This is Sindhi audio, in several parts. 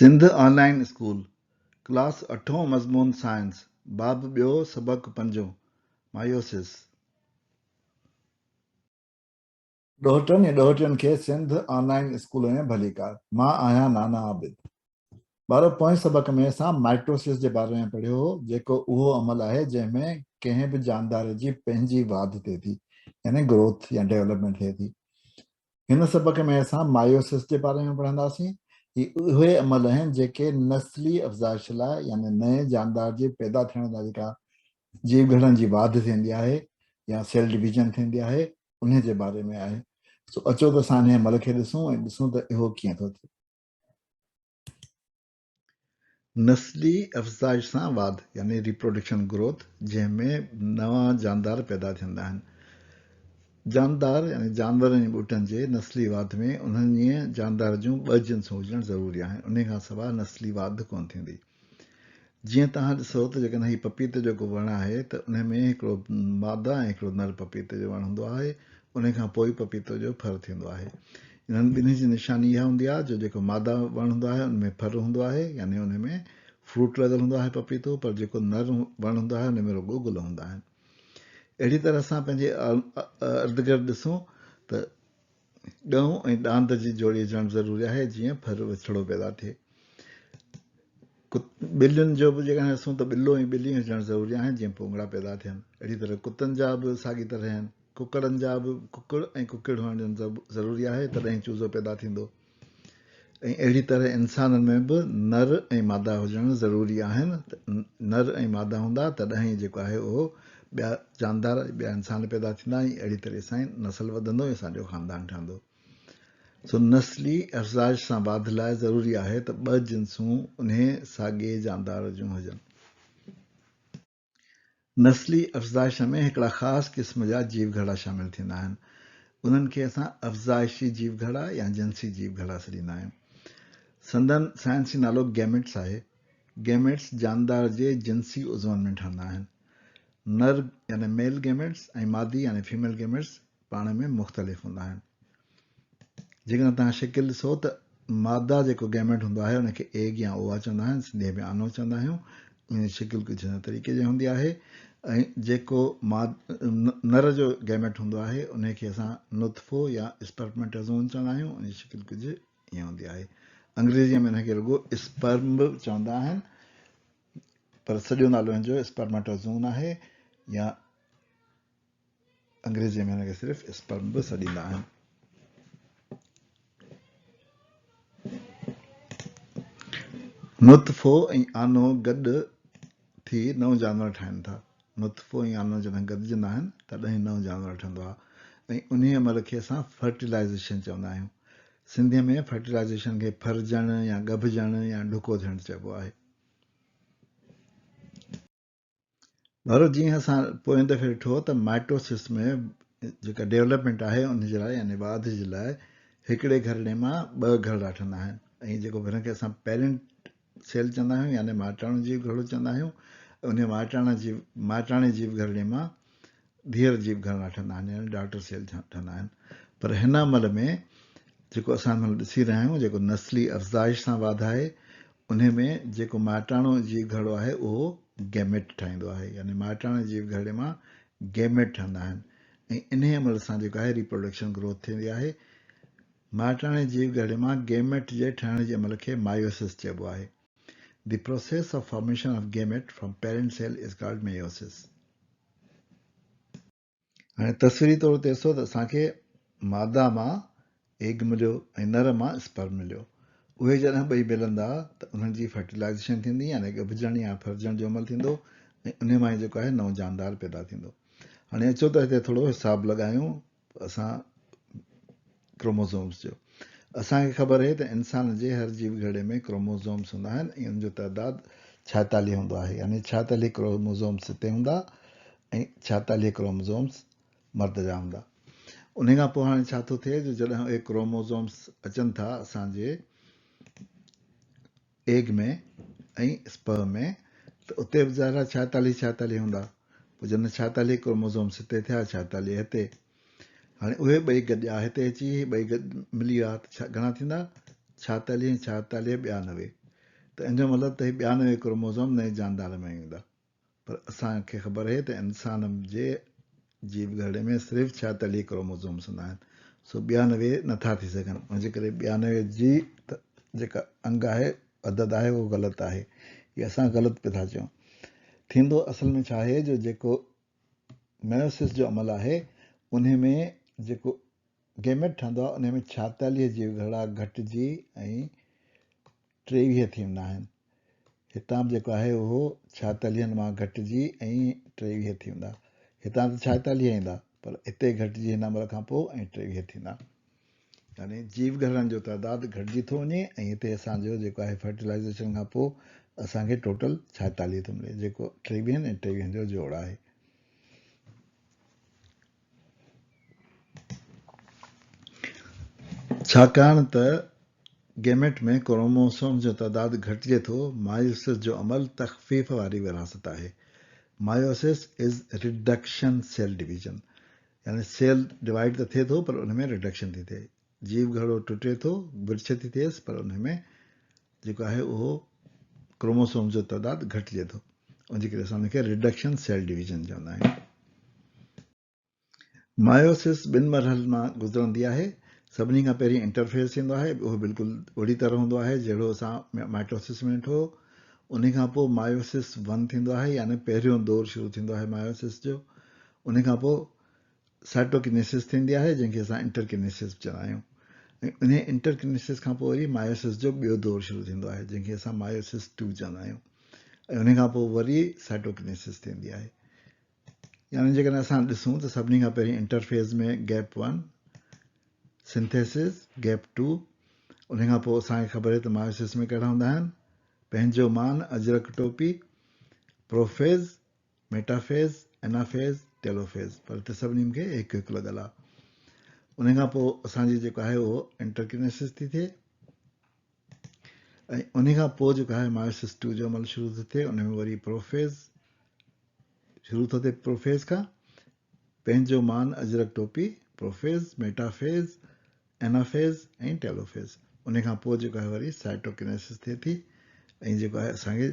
سنڌ آن لائين اسڪول، ڪلاس اٺون مضمون سائنس، باب ٻيو سبق پنجون، مايوسس. ڏوهٽن ۽ ڏوهٽين کي سنڌ آن لائين اسڪول ۾ ڀليڪار. مان آهيان نانا عابد. ٻارو پوئين سبق ۾ اسان مائٽوسس جي باري ۾ پڙهيو هو جيڪو اهو عمل آهي جنهن ۾ ڪنهن به جاندار جي پنهنجي واڌ ٿئي ٿي يعني گروٿ يا ڊولپمينٽ ٿئي ٿي. هن سبق ۾ اسان مايوسس جي باري ۾ پڙهنداسين. هي اهي عمل آهن جيڪي نسلي افزائش لاء يعني نئين جاندار جي پيدا ٿيڻ لاء جيڪا جيوگهرڙن جي واڌ ٿيندي آهي يا سيل ڊويزن ٿيندي آهي انهي جي باري ۾ آهي. سو اچو ته اسان انهي عمل کي ڏسون ۽ ڏسون ته اهو ڪيئن ٿو ٿئي. نسلي افزائش سان واڌ يعني Reproduction Growth جنهن ۾ نوان جاندار پيدا ٿيندا آهن. جاندار يعني جانورن ۽ ٻوٽن جي نسلي واڌ ۾ انهن ئي جاندار جون ٻه جنسون هجڻ ضروري آهن انهي کان سواء نسلي واڌ ڪونه ٿيندي. جيئن توهان ڏسو ته جيڪڏهن هي پپيتي جو ڪو وڻ آهي ته انهي ۾ هڪڙو ماده ۽ هڪڙو نر پپيتي جو وڻ هوندو آهي، انهي کان پوء ئي پپيتو جو ڦر ٿيندو آهي. انهن ٻنهي جي نشاني اها هوندي آهي جو جيڪو ماده وڻ هوندو آهي ان ۾ ڦر هوندو آهي يعني انهي ۾ فروٽ لڳل هوندو آهي پپيتو پر جيڪو نر وڻ هوندو آهي انهي ۾ رڳو گل هوندا آهن. اهڙي طرح اسان پنهنجي اردگرد ڏسون ته ڳئون ۽ ڏاند جي جوڙي هجڻ ضروري آهي جيئن ڦر وڇڙو پيدا ٿئي. ٻلين جو به جيڪڏهن ڏسون ته ٻلو ۽ ٻلي هجڻ ضروري آهن جيئن پونگڙا پيدا ٿين. اهڙي طرح ڪتن جا به ساڳي طرح آهن. ڪڪڙن جا به ڪڪڙ ۽ ڪڪڙ هئڻ ضروري آهي تڏهن چوزو پيدا ٿيندو. ۽ اهڙي طرح انسانن ۾ به نر ۽ مادا هجڻ ضروري آهن ته نر ۽ مادا هوندا تڏهن ئي جيڪو آهي اهو ٻيا جاندار ٻيا انسان پيدا ٿيندا ۽ اهڙي طرح سان ئي نسل وڌندو ۽ اسان جو خاندان ٺهندو. سو نسلي افزائش سان واڌ لاء ضروري آهي ته ٻه جنسون انهي ساڳئي جاندار جون هجن. نسلي افزائش ۾ هڪڙا خاص قسم جا جيوگهرڙا شامل ٿيندا آهن. انهن کي اسان افزائشي جيوگهرڙا يا جنسي جيوگهرڙا سڏيندا آهيون. سندن سائنسي نالو گيميٽس آهي. گيميٽس جاندار جي جنسي عضون ۾ ٺهندا آهن. نر يعني ميل گيميٽس ۽ مادي يعني فيميل گيميٽس پاڻ ۾ مختلف هوندا آهن. جيڪڏهن توهان شڪل ڏسو ته ماده جيڪو گيميٽ هوندو آهي ان کي ايگ يا اووا چوندا آهن، سنڌيء ۾ آنو چوندا آهيون. ان جي شڪل ڪجهه هن طريقي جي هوندي آهي ۽ جيڪو نر جو گيميٽ هوندو آهي ان کي اسان نطفو يا اسپرميٽازون چوندا آهيون، ان جي شڪل ڪجهه ائين هوندي آهي. انگريزيء ۾ ان کي رڳو اسپرم به چوندا آهن پر سڄو نالو ان جو اسپرميٽازون آهي يا انگريزيء ۾ هن کي صرف اسپرم به سڏيندا آهن. نطفو ۽ آنو گڏ ٿي نئون جانور ٺاهين ٿا. نطفو ۽ آنو جڏهن گڏجندا آهن تڏهن نئون جانور ٺهندو آهي ۽ انهيء عمل کي اسان فرٽيلائيزيشن چوندا آهيون. سنڌيء ۾ فرٽيلائيزيشن کي ڦرجڻ يا ڳڀجڻ يا ڍڪو ٿيڻ چئبو آهي. ڀرو جيئن اسان پوئين دفعي ڏٺو ته مائٽوسس ۾ جيڪا ڊيولپمينٽ آهي ان جي لاء يعني واڌ جي لاء هڪڙي گهرڙي مان ٻه گهرڙا ٺهندا آهن ۽ جيڪو هن کي اسان پيرنٽ سيل چوندا آهيون يعني مائٽاڻو جيو گهرڙو چوندا آهيون ان مائٽاڻا جيو مائٽاڻي جيو گهرڙي مان ڌيئر جيو گهرڙا ٺهندا آهن يعني ڊاٽر سيل ٺهندا آهن پر هن عمل ۾ جيڪو اسان هن مهل ڏسي رهيا آهيون جيڪو نسلي افزائش سان واڌ آهي انهي ۾ جيڪو مائٽاڻو جيو گهرڙو آهي اهو گيميٽ ٺاهيندو آهي يعني مائٽاڻي جيو گهرڙي مان گيميٽ ٺهندا آهن ۽ انهي عمل سان جيڪو آهي ريپروڊڪشن گروٿ ٿيندي آهي مائٽاڻي جيو گهرڙي مان گيميٽ جي ٺهڻ جي عمل کي مايوسس چئبو آهي The process of formation of gamete from parent cell is called meiosis. هاڻي تصويري طور تي ڏسو ته اسان کي ماده مان ايگ مليو ۽ نر مان اسپرم مليو. اهي جڏهن ٻئي ملندا ته انهن جي فرٽيلائيزيشن ٿيندي يعني ڳڀجڻ يا ڦرجڻ جو عمل ٿيندو ۽ انهي مان ئي جيڪو آهي نئون جاندار پيدا ٿيندو. هاڻي اچو ته هتي ٿورو حساب لڳايون اسان ڪروموزومز جو. اسان کي خبر اهي ته انسان جي هر جيو گهرڙي ۾ ڪروموزومز هوندا آهن ۽ ان جو تعداد 46 هوندو آهي يعني 46 ڪروموزومز هتي هوندا ۽ 46 ڪروموزومز مرد جا هوندا. انهي کان پوء هاڻي ڇا ٿو ٿئي جو جڏهن اهي ڪروموزومز اچن ٿا اسان جي ايگ ۾ ۽ اسپرم ۾ ته اتي به ظاهر آهي 46 46 هوندا. پوء جڏهن 46 ڪروموزومز هتي ٿيا 46 هتي. هاڻي اهي ٻئي گڏيا هتي اچي هي ٻئي گڏ ملي ويا ته گهڻا ٿيندا؟ 46 ۽ 46 ٻيا 90. ته ان جو مطلب ته هي 92 ڪروموزوم نئين جاندار ۾ ايندا. پر اسان کي خبر آهي ته انسان جي جيو گهرڙي ۾ صرف 46 ڪروموزومز هوندا آهن، سو 92 نٿا ٿي سگهن. ان جي ڪري 92 جي جيڪا انگ آهي، عدد آهي، اهو غلط آهي. هي اسان غلط پئي ٿا چئون. ٿيندو اصل ۾ ڇا آهي جو جيڪو ميوسس جو عمل آهي، انهي ۾ جيڪو گيميٽ ٺهندو آهي، انهي ۾ 46 جيو گهرڙا گهٽجي ۽ 23 ٿي ويندا آهن. هتان به جيڪو آهي اهو ڇائيتاليهن مان گهٽجي ۽ 23 ٿي ويندا. هتان ته 46 ايندا پر هتي گهٽجي هن عمل کان پوء ۽ 23 ٿيندا. يعني جيو گهرڙن جو تعداد گهٽجي ٿو وڃي ۽ هتي اسان جو جيڪو آهي فرٽيلائيزيشن کان پوء اسان کي ٽوٽل 46 ٿو ملي جيڪو 23 ۽ 23 جو جوڙ آهي. ڇاڪاڻ ته گيميٽ ۾ ڪروموسومز جو تعداد گهٽجي ٿو، مايوسس جو عمل تخفيف واري ورهاست آهي، Meiosis is reduction cell division، يعني سيل ڊوائيڊ ته ٿئي ٿو پر ان ۾ رڊڪشن ٿي ٿئي، جيو گهرڙو ٽٽي ٿو، ورڇ ٿي ٿئيس پر ان ۾ جيڪو آهي اهو ڪروموسومز جو تعداد گهٽجي ٿو، ان جي ڪري اسان ان کي رڊڪشن سيل ڊويزن چوندا آهيون. مايوسس ٻن مرحلن مان گذرندي آهي. سڀني کان پهرين انٽرفيز ٿيندو آهي، اهو بلڪل اهڙي طرح هوندو آهي جهڙو اسان مائٽوسس ۾ ڏٺو هو. انهي کان پوء مايوسس ون ٿيندو آهي يعني پهريون دور شروع ٿيندو آهي مايوسس جو. انهي کان پوء سائٽوڪينيسس ٿيندي آهي جنهن کي اسان انٽرڪينيسس به چوندا آهيون ۽ انهي انٽرڪينيسس کان پوء وري مايوسس جو ٻيو دور شروع ٿيندو آهي جنهن کي اسان مايوسس ٽو چوندا آهيون ۽ انهي کان پوء وري سائٽوڪينيسس ٿيندي آهي. يعني جيڪڏهن اسان ڏسون ته سڀني کان پهرين انٽرفيز ۾ گيپ 1، سنٿيسز، گيپ 2، ان کان پوء اسان کي خبر آهي ته مايوسس ۾ ڪهڙا هوندا آهن، پنهنجو مان، اجرڪ ٽوپي، پروفيز، ميٽافيز، انافيز، ٽيلوفيز، پر هتي سڀني کي هڪ هڪ لڳل آهي. ان کان پوء اسان جي جيڪو آهي اهو انٽرڪينيسس ٿي ٿئي ۽ ان کان پوء جيڪو آهي مايوسس 2 جو عمل شروع ٿو ٿئي، ان ۾ وري پروفيز شروع ٿو ٿئي، پروفيز کان پنهنجو مان، اجرڪ ٽوپي، پروفيز، ميٽافيز، اينافيز ۽ ٽيلوفيز. ان کان پوء جيڪو آهي وري سائٽوڪينيسس ٿئي ٿي ۽ جيڪو آهي اسان کي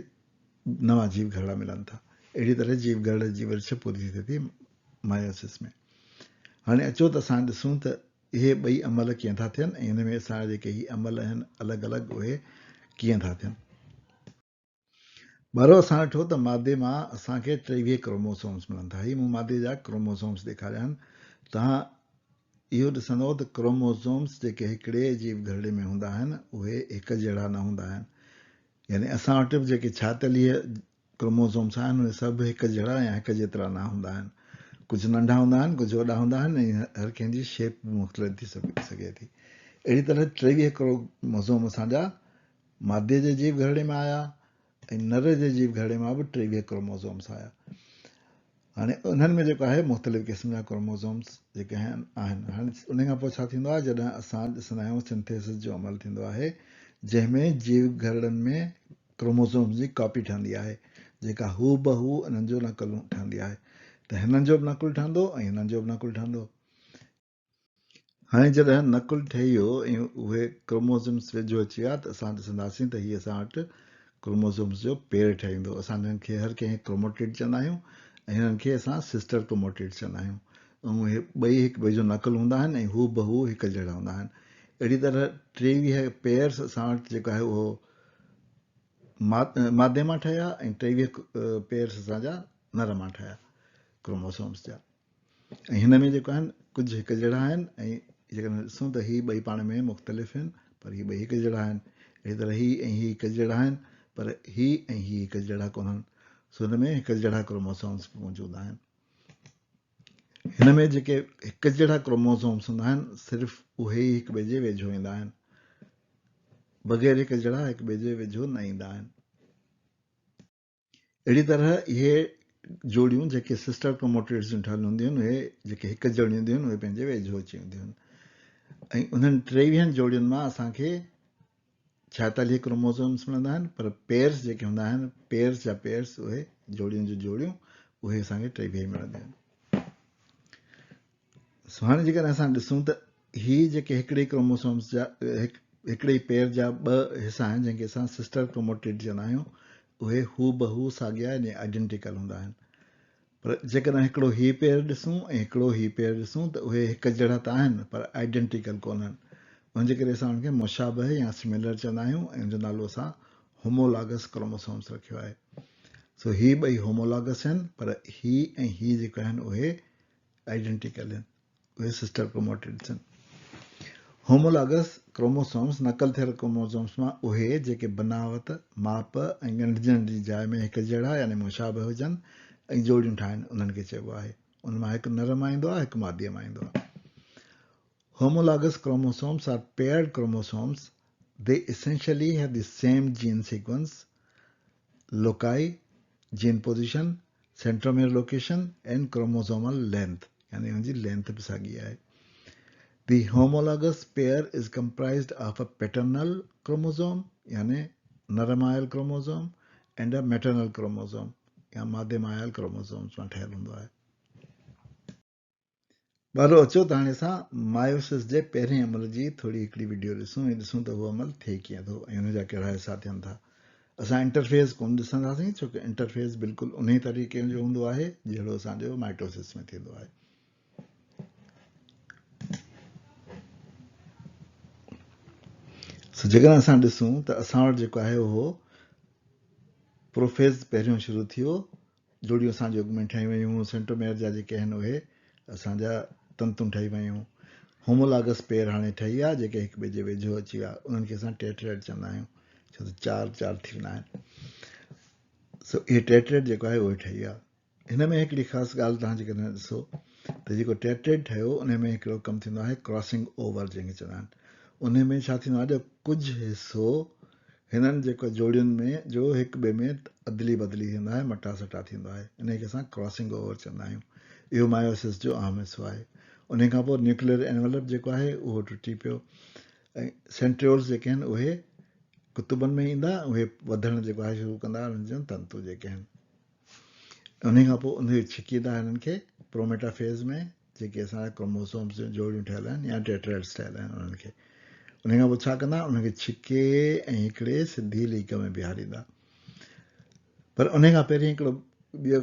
نوان جيو گهرڙا ملن ٿا. اهڙي طرح جيو گهرڙي جي ورڇ پوري ٿئي ٿي مايوسس ۾. هاڻي اچو ته اسان ڏسون ته اهي ٻئي عمل ڪيئن ٿا ٿين ۽ ان ۾ اسان جا جيڪي هي عمل آهن الڳ الڳ اهي ڪيئن ٿا ٿين. ٻارو اسان ڏٺو ته مادي مان اسان کي 23 ڪروموسومز ملن ٿا. هي مون مادي جا ڪروموسومز ڏيکاريا آهن. توهان اهو ڏسندؤ ته ڪروموسومز جيڪي هڪڙي جيو گهرڙي ۾ هوندا آهن اهي هڪ جهڙا نه هوندا آهن. يعني اسان وٽ به جيڪي 46 ڪروموسومز آهن اهي سڀ هڪ جهڙا يا هڪ جيترا نه هوندا آهن. ڪجهه ننڍا هوندا آهن، ڪجهه وڏا هوندا آهن ۽ هر ڪنهن جي شيپ به مختلف ٿي سگهي ٿي. اهڙي طرح 23 ڪروموسوم اسان جا مادي جي جيو گهرڙي مان آيا ۽ نر جي جيو گهرڙي مان به 23 ڪروموزومس آيا. هاڻي انهن ۾ جيڪو آهي مختلف قسم جا ڪروموزومس جيڪي آهن آهن. هاڻي ان کان پوء ڇا ٿيندو آهي جڏهن اسان ڏسندا آهيون سنٿيسس جو عمل ٿيندو آهي جنهن ۾ جيو گهرڙن ۾ ڪروموزومس جي ڪاپي ٺهندي آهي جيڪا هو بهو انهن جو نقل ٺهندي آهي ته هنن جو به نقل ٺهندو ۽ هنن جو به نقل ٺهندو. هاڻي جڏهن نقل ٺهي ويو ۽ اهي ڪروموزومز ويجهو اچي ويا ته اسان ڏسنداسين ته هي اسان وٽ ڪروموزومز جو پير ٺهي ويندو. اسان هنن کي هر ڪنهن ڪروموٽيڊ چوندا آهيون ۽ هنن کي اسان سسٽر ڪروموٽيڊ چوندا آهيون ۽ اهي ٻئي هڪ ٻئي جو نقل هوندا آهن ۽ هو بهو هڪ جهڙا هوندا آهن. اهڙي طرح 23 پيئرز اسان وٽ جيڪو آهي اهو مادي مان ٺهيا ۽ 23 پيئرز اسان جا نر مان ٺهيا ڪروموسومز جا. ۽ هن ۾ جيڪو آهن ڪجهه هڪ جهڙا آهن ۽ جيڪڏهن ڏسون ته هي ٻئي پاڻ ۾ مختلف آهن پر هي ٻئي هڪ جهڙا آهن. اهڙي طرح هي ۽ هي هڪ جهڙا آهن پر هي ۽ هي هڪ جهڙا ڪونهن. سو هن ۾ هڪ جهڙا ڪروموسومز به موجود آهن. هن ۾ جيڪي هڪ جهڙا ڪروموسومز هوندا آهن صرف اهي ئي هڪ ٻئي جي ويجهو ايندا آهن. بغير هڪ جهڙا هڪ ٻئي جي ويجهو نه ايندا آهن. اهڙي طرح اهي جوڙيون جيڪي سسٽر ڪروموٽيڊز جون ٺهيل هونديون آهن اهي جيڪي هڪ جهڙيون هونديون آهن اهي پنهنجي ويجهو اچي وينديون آهن ۽ انهن 23 جوڙين مان اسان کي 46 ڪروموزومز ملندا آهن پر پيئرس جيڪي هوندا آهن پيئرس جا پيئرس اهي جوڙين جون جوڙيون اهي اسان کي 23 ملنديون آهن. سو هاڻي جيڪڏهن اسان ڏسون ته هي جيڪي هڪڙي ڪروموسومز جا هڪ هڪڙي ئي پير جا ٻه حصا آهن جنهن کي اسان سسٽر ڪروموٽيڊ چوندا آهيون اهي هوبهو ساڳيا يعني آئيڊينٽيڪل هوندا آهن پر جيڪڏهن هڪڙو هي پير ڏسون ۽ هڪڙو هي پير ڏسون ته اهي هڪ جهڙا ته آهن پر آئيڊينٽيڪل ڪونهن ان جي ڪري اسان انهن کي مشابه يا سميلر چوندا آهيون ۽ ان جو نالو اسان هومولاگس ڪروموسومس رکيو آهي سو هي ٻئي هومولاگس آهن پر هي ۽ هي جيڪي آهن اهي آئيڊينٽيڪل آهن اهي سسٽر ڪروماٽڊس آهن. هومولاگس ڪروموسومز نقل ٿيل ڪروموسومز مان اهي جيڪي بناوت، ماپ ۽ ڳنڍجڻ جي جاء ۾ هڪ جهڙا يعني مشابه هجن ۽ جوڙيون ٺاهن انهن کي چئبو آهي. ان مان هڪ نر مان ايندو آهي هڪ ماديء مان ايندو آهي. Homologous chromosomes are paired chromosomes, they essentially have the same gene sequence, loci, gene position, centromere location and chromosomal length يعني ان جي لينٿ به ساڳي آهي. The homologous pair is comprised of a paternal chromosome يعني نر مان آيل chromosome and a maternal chromosome يا مادي مان آيل ڪروموزومز مان ٺهيل هوندو آهي. ٻارو اچو ته هاڻي اسان مايوسس جي پهرين عمل جي ٿوري هڪڙي وڊيو ڏسون ۽ ڏسون ته اهو عمل ٿئي ڪيئن ٿو ۽ ان جا ڪهڙا حصا ٿين ٿا. اسان انٽرفيز ڪونه ڏسنداسين ڇو ته انٽرفيز بلڪل انهي طريقي جو هوندو آهي جهڙو اسان جو مائٽوسس ۾ ٿيندو آهي. سو جيڪڏهن اسان ڏسون ته اسان وٽ جيڪو آهي اهو پروفيز پهريون شروع ٿيو جوڙيون اسان جون اڳ ۾ ٺهي ويون هيون، سينٽروميئر جا جيڪي آهن اهي اسان جا تنتون ٺهي ويون، هومولاگس پيئر هاڻي ٺهي ويا جيڪي هڪ ٻئي جي ويجهو اچي ويا انهن کي اسان ٽيٽريڊ چوندا آهيون ڇو ته چار چار ٿي ويندا آهن سو اهي ٽيٽريڊ جيڪو آهي اهي ٺهي ويا هن ۾ هڪڙي خاص ڳالهه توهان جيڪڏهن ڏسو ته جيڪو ٽيٽريڊ ٺهيو ان ۾ هڪڙو ڪم ٿيندو آهي ڪراسنگ اوور جنهن کي چوندا آهن ان ۾ ڇا ٿيندو آهي جو ڪجهه حصو هنن جيڪو جوڙين ۾ جو هڪ ٻئي ۾ ادلي بدلي ٿيندو آهي، مٽا سٽا ٿيندو آهي، انهي کي اسان ڪراسنگ اوور چوندا آهيون. اهو مايوسس جو اهم حصو آهي. انهي کان پوء نيوڪليئر اينولپ جيڪو آهي اهو ٽٽي پيو ۽ سينٽريولز جيڪي آهن اهي قطبن ۾ ايندا ۽ اهي وڌڻ جيڪو آهي شروع ڪندا انهن جون تنتون جيڪي آهن. انهي کان پوء انهي ڇڪيندا هنن کي پروميٽافيز ۾ جيڪي اسان جا ڪروموسومز جون جوڙيون ٺهيل آهن يا ٽيٽريڊس ٺهيل آهن انهن کي ان کان پوء ڇا ڪندا انهن کي ڇڪي ۽ هڪڙي سڌي ليڪ ۾ بيهاريندا پر ان کان پهرين هڪڙو ٻيو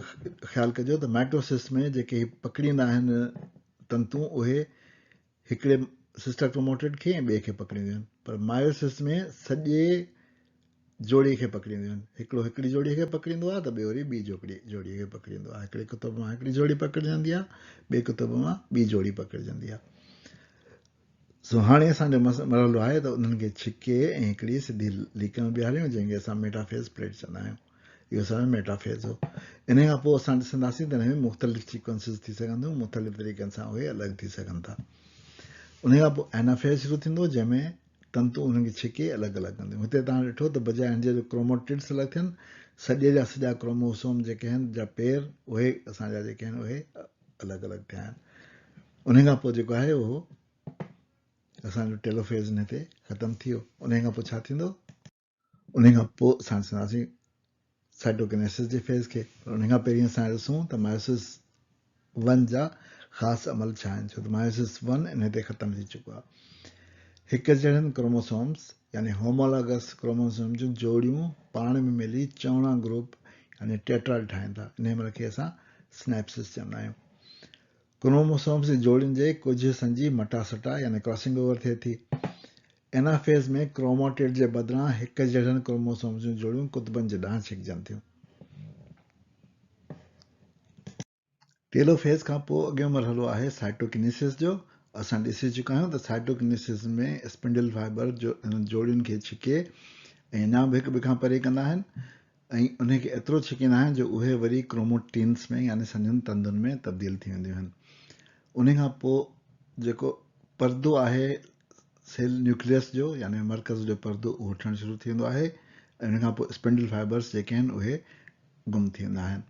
خيال ڪجو ته مائٽوسس ۾ جيڪي هي پڪڙيندا آهن تنتون اهي هڪڙي سسٽر ڪروموٽيڊ کي ۽ ٻئي کي پڪڙينديون آهن پر مايوسس ۾ سڄي جوڙي کي پڪڙينديون آهن. هڪڙو هڪڙي جوڙي کي پڪڙيندو آهي ته ٻيو وري ٻي جوڙي کي پڪڙيندو آهي. هڪڙي ڪتب مان هڪڙي جوڙي پڪڙجندي آهي، ٻئي ڪتب مان ٻي جوڙي پڪڙجندي آهي. سو هاڻي اسان جو مرحلو آهي ته انهن کي ڇڪي ۽ هڪڙي سڌي ليڪ ۾ بيهاريون جنهن کي اسان ميٽافيز پليٽ چوندا آهيون. اهو اسان جو ميٽافيز هو. انهي کان پوء اسان ڏسنداسين ته هن ۾ مختلف سيڪوئنسز ٿي سگهن ٿيون، مختلف طريقن سان اهي الڳ ٿي سگهن ٿا. انهي کان پوء اينافيز شروع ٿيندو جنهن ۾ تنتون انهن کي ڇڪي الڳ الڳ ڪنديون. هتي توهان ڏٺو ته بجاء هن جي جو ڪروموٽڊس الڳ ٿين، سڄي جا سڄا ڪروموسوم جيڪي آهن جا پير اهي اسان جا جيڪي آهن اهي الڳ الڳ ٿيا آهن. انهي کان پوء جيڪو آهي اهو اسان جو ٽيلوفيز هن تي ختم ٿي ويو. انهي کان پوء ڇا ٿيندو؟ انهي کان پوء اسان ڏسنداسين سائٽوڪينيسس جي فيز کي پر انهي کان پهرين اسان ڏسون ته مايوسس ون جا خاص عمل ڇا آهن ڇو ته مايوسس ون انهي تي ختم ٿي چڪو آهي. هڪ جهڙن ڪروموسومز يعني هومولاگس ڪروموسوم جون جوڙيون پاڻ ۾ ملي چوڻا گروپ يعني ٽيٽراڊ ٺاهين ٿا انهي عمل کي اسان سنيپسس چوندا آهيون. ڪروموسومز جي جوڙين جي ڪجهه حصن جي مٽاسٽا يعني ڪراسنگ اوور ٿئي ٿي. اينافيز ۾ ڪروماٽيڊ جي بدران هڪ جهڙن ڪروموسومز جون جوڙيون قطبن جي ڏانهن ڇڪجن ٿيون. ٽيلوفيز کان پوء اڳيون مرحلو آهي سائٽوڪينيسس جو. اسان ڏسي چڪا آهيون ته سائٽوڪينيسس ۾ اسپنڊل فائبر جوڙين کي ڇڪي ۽ اڃا به هڪ ٻئي کان پري ڪندا آهن. ۽ انهي کي ايترو ڇڪيندا آهن جو اهي وري ڪروموٽينس ۾ يعني سنهن تندن ۾ تبديل ٿي وينديون آهن. انهي کان پوء جيڪو پردو آهي سيل نيوڪليس جو يعني مرڪز جو پردو اهو ٺهڻ شروع ٿي ويندو آهي ۽ ان کان پوء اسپنڊل فائبرس جيڪي آهن اهي گم ٿي ويندا آهن.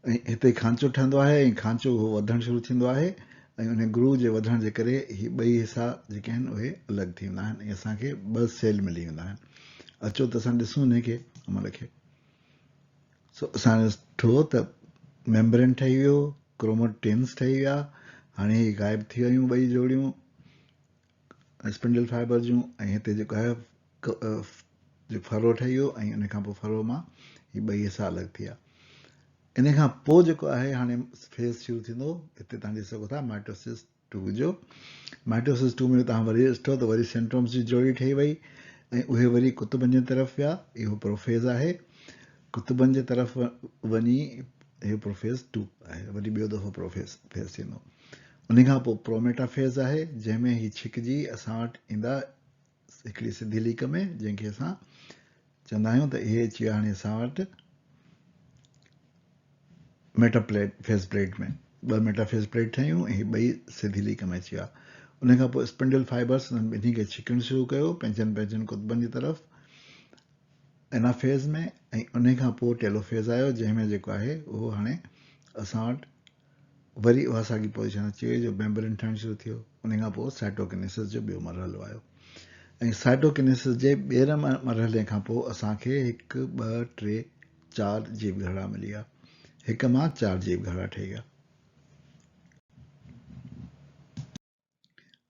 ۽ هتي کانچو ٺهندو آهي ۽ کانچو اهو وڌڻ شروع ٿيندو آهي ۽ ان گرو جي وڌڻ جي ڪري هي ٻئي حصا جيڪي آهن اهي الڳ ٿي ويندا آهن ۽ اسان کي ٻه سيل ملي ويندا آهن. اچو ته اسان ڏسون انهي کي عمل کي. سو اسان ڏٺو ته ميمبرين ٺهي ويو، ڪروموٽينس ٺهي ويا، هاڻي هي غائب ٿي ويون ٻئي جوڙيون. اسپنڊل فائبر جون ۽ هتي جيڪو آهي فرو ٺهي ويو ۽ ان کان پوء فرو مان هي ٻئي حصا الڳ ٿي ويا. ان کان پوء جيڪو آهي هاڻي فيز شروع ٿيندو. هتي توهان ڏسي سگهو ٿا مائٽوسس ٽو جو. مائٽوسس ٽو ۾ توهان وري ڏٺو ته وري سينٽرومس جي جوڙي ٺهي وئي ۽ اهي وري قطبن جي طرف ويا. اهو پروفيز آهي. قطبن جي طرف وڃي اهو پروفيز ٽو آهي. وري ٻيو دفعو پروفيز فيز ٿيندو. ان کان پوء پروميٽا فيز آهي جنهن ۾ هي ڇڪجي اسان وٽ ايندا هڪڙي سڌي ليڪ ۾ جنهن کي اسان چوندا آهيون ته اهي اچي ويا هاڻي اسان وٽ ميٽا پليٽ فيز پليٽ ۾ ٻه ميٽا فيز پليٽ ٺهيون ۽ هي ٻئي سڌي ليڪ ۾ اچي ويا. ان کان پوء اسپنڊل فائبرس انهن ٻنهي کي ڇڪڻ شروع ڪيو پنهنجن پنهنجن قطبن جي طرف اينافيز ۾ ۽ ان کان پوء ٽيلوفيز آيو جنهن ۾ جيڪو آهي اهو هاڻي اسان وٽ وري اها ساڳي پوزيشن اچي وئي جو ميمبرين ٺهڻ شروع ٿيو. ان کان پوء سائٽوڪنيسس جو ٻيو مرحلو آيو ۽ سائٽوڪنيسس جي ٻئي مرحلي کان پوء اسان کي هڪ، ٻه، ٽي، چار جيو گهرڙا ملي ويا. هڪ مان چار جيو گهرڙا ٺهي ويا.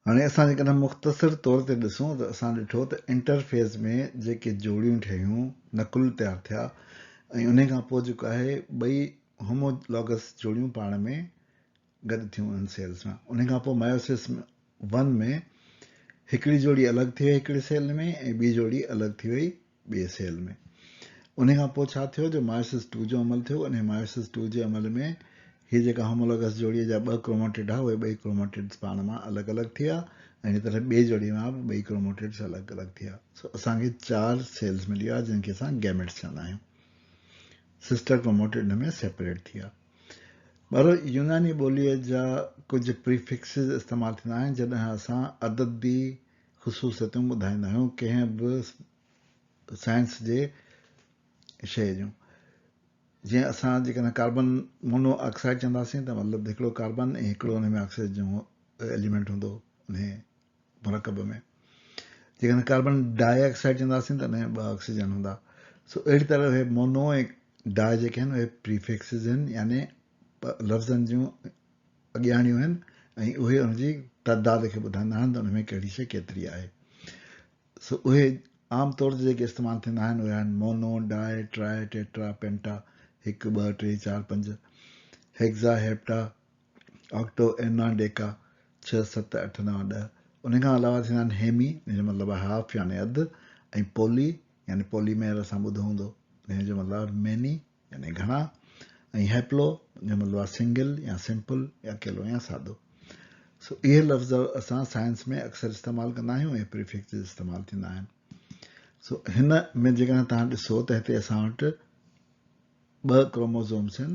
هاڻي اسان جيڪڏهن مختصر طور تي ڏسون ته اسان ڏٺو ته انٽر فيز ۾ جيڪي جوڙيون ٺهيون، نقل تيار ٿيا ۽ انهي کان پوء جيڪو آهي ٻئي هومولاگس جوڙيون پاڻ ۾ گڏ ٿيون انهن سيلز مان. انهي کان پوء مايوسس ون ۾ هڪڙي جوڙي الڳ ٿي وئي هڪڙي سيل ۾ ۽ ٻي جوڙي الڳ ٿي وئي ٻئي سيل ۾. انهي کان پوء ڇا ٿيو جو مايوسس ٽو جو عمل ٿيو. انهي مايوسس ٽو جي عمل ۾ هي جيڪا هومولاگس جوڙي جا ٻه ڪروماٽڊ ها اهي ٻئي ڪروماٽڊس پاڻ مان الڳ الڳ ٿي ويا ۽ اهڙي طرح ٻئي جوڙي مان به ٻئي ڪروماٽڊس الڳ الڳ ٿي ويا. سو اسان کي چار سيلز ملي ويا جن کي اسان گيميٽس چوندا آهيون. سسٽر ڪروماٽڊ ان ۾ سيپريٽ ٿي ويا. ٻارو يوناني ٻوليء جا ڪجهه پريفڪسز استعمال ٿيندا آهن جڏهن اسان عددي خصوصيتون ٻڌائيندا آهيون ڪنهن به سائنس جي شيء جون. جيئن اسان جيڪڏهن ڪاربن مونو آڪسائيڊ چونداسين ته مطلب هڪڙو ڪاربن ۽ هڪڙو ان ۾ آڪسيجن جو ايليمينٽ هوندو انهي مرڪب ۾. جيڪڏهن ڪاربن ڊاء آڪسائيڊ چونداسين ته ان ۾ ٻه آڪسيجن هوندا. سو اهڙي طرح اهي مونو ۽ ڊاء جيڪي آهن اهي پريفڪسز آهن يعني لفظن جون اڳياڻيون آهن ۽ اهي ان جي تعداد کي ٻڌائيندا آهن ته ان ۾ ڪهڙي شيء ڪيتري آهي. سو اهي عام طور تي جيڪي استعمال ٿيندا آهن اهي آهن mono, di, tri, tetra, penta, هڪ، ٻه، ٽي، چار، پنج، هيگزا، هيپٽا، آڪٽو، اينا، ڊيڪا، ڇهه، ست، اٺ، نو، ڏهه. ان کان علاوه ٿيندا آهن هيمي، ان جو مطلب آهي هاف يعني اڌ، ۽ پولي يعني پولي مير اسان ٻڌو هوندو، ان جو مطلب آهي ميني يعني گهڻا ۽ هيپلو جو مطلب آهي سنگل يا سمپل يا اڪيلو يا سادو. سو اهي لفظ اسان سائنس ۾ اڪثر استعمال ڪندا آهيون ۽ پريفڪسز استعمال ٿيندا آهن. سو هن ۾ جيڪڏهن توهان ڏسو ته هتي اسان وٽ ٻه ڪروموزومس آهن،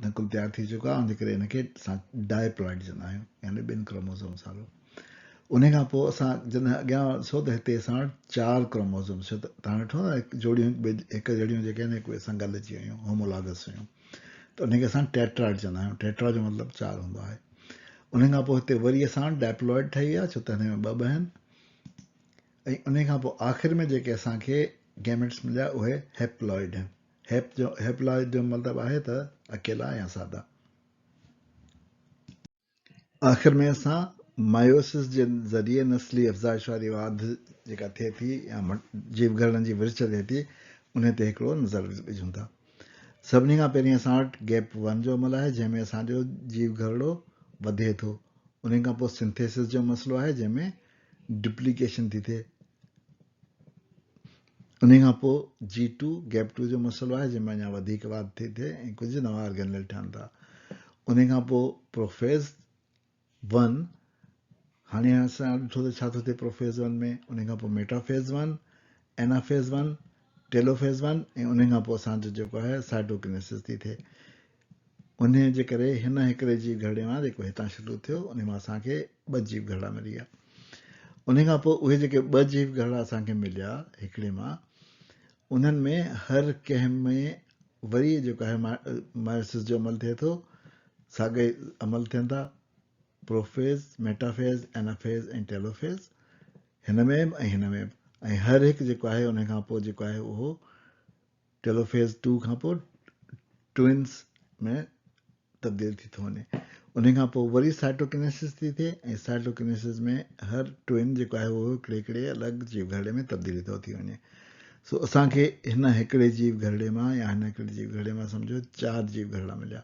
نقل تيار ٿي چڪو آهي ان جي ڪري ان کي اسان ڊائپلائڊ چوندا آهيون يعني ٻن ڪروموزومس وارو. ان کان پوء اسان جڏهن اڳيان ڏسو ته هتي اسان وٽ چار ڪروموزومس ڇو ته توهان ڏٺو نه جوڙيون هڪ ٻئي هڪ جهڙيون جيڪي آهن هڪ ٻئي سان گڏ اچي ويون هومولاگس هيون ته ان کي اسان ٽيٽراڊ چوندا آهيون. ٽيٽرا جو مطلب چار هوندو آهي. ان کان پوء هتي وري اسان وٽ ڊائپلائڊ ٺهي ويا ڇو ته هن ۾ ٻه ٻه آهن ۽ ان کان پوء آخر ۾ جيڪي اسان کي گيميٽس مليا اهي هيپلائڊ آهن. هيپ جو هيپلائڊ جو مطلب آهي ته اڪيلا يا سادا. آخر ۾ اسان مايوسس جي ذريعي نسلي افزائش واري واڌ جيڪا ٿئي ٿي يا جيوگهرڙن جي ورڇ ٿئي ٿي انهي تي هڪڙو نظر وجهون ٿا. سڀني کان پهرين اسان وٽ گيپ ون جو عمل آهي جنهن ۾ اسان جو جيوگهرڙو وڌي ٿو. انهي کان پوء سنٿيسس جو مسئلو آهي جنهن ۾ ڊپليڪيشن ٿي ٿئي. انهي کان پوء جي ٽو، گيپ ٽو، جو مسئلو آهي جنهن ۾ اڃا وڌيڪ واڌ ٿي ٿئي ۽ ڪجهه نوان آرگينل ٺهن ٿا. انهي کان پوء پروفيز ون، هاڻي اسان ڏٺو ته ڇا ٿو ٿئي پروفيز ون ۾، انهي کان پوء metaphase one, anaphase one, telophase one ۽ انهي کان پوء اسان جو جيڪو آهي سائٽوڪنيسس ٿي ٿئي. انهيء جي ڪري هن هڪڙي جيو گهرڙي مان جيڪو هتان شروع ٿيو، انهيء مان اسان کي ٻه جيو گهرڙا ملي ويا. انهيء کان پوء اهي جيڪي ٻه جيو گهرڙا اسان کي مليا هڪڙي مان، انهن ۾ هر ڪنهن ۾ وري جيڪو آهي مايوسس جو عمل ٿئي ٿو، ساڳئي عمل ٿين ٿا، پروفيز، ميٽافيز، اينافيز ۽ ٽيلوفيز، هن ۾ به ۽ هن ۾ به ۽ هر هڪ جيڪو آهي انهيء کان پوء جيڪو آهي اهو ٽيلوفيز ٽو کان پوء ٽوئنز ۾ تبديل ٿي ٿو وڃي. انهي کان پوء وري سائٽوڪنيسس ٿي ٿئي ۽ سائٽوڪنيسس ۾ هر ٽوئن جيڪو آهي اهو هڪڙي هڪڙي الڳ جيو گهرڙي ۾ تبديل ٿو ٿي وڃي. سو اسان کي هن هڪڙي جيو گهرڙي مان يا هن هڪڙي جيو گهرڙي مان سمجهو چار جيو گهرڙا مليا.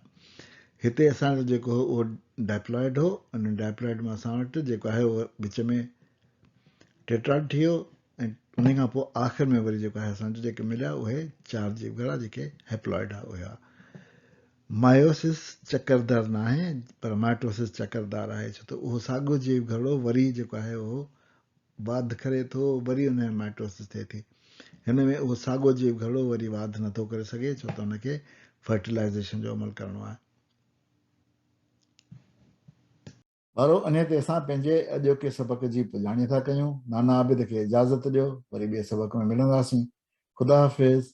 هتي اسان وٽ جيڪو هو اهو ڊائپلائڊ هو، ان ڊائپلائڊ مان اسان وٽ جيڪو آهي اهو وچ ۾ ٽيٽراڊ ٺهي ويو ۽ انهي کان پوء آخر ۾ وري جيڪو آهي اسان وٽ جيڪي مليا اهي چار جيو گهرڙا جيڪي هيپلائڊ هئا اهي هئا. مايوسس چڪردار ناهي پر مائٽوسس چڪردار آهي ڇو ته اهو ساڳيو جيو گهرڙو وري جيڪو آهي اهو واڌ ڪري ٿو وري ان ۾ مائٽوسس ٿئي ٿي. هن ۾ اهو ساڳيو جيو گهرڙو وري واڌ نٿو ڪري سگهي ڇو ته ان کي فرٽيلائيزيشن جو عمل ڪرڻو آهي. ٻارو انهيء تي اسان پنهنجي اڄوڪي سبق جي پڄاڻي ٿا ڪيون. نانا عابد کي اجازت ڏيو وري ٻئي سبق ۾ ملنداسين. خدا حافظ.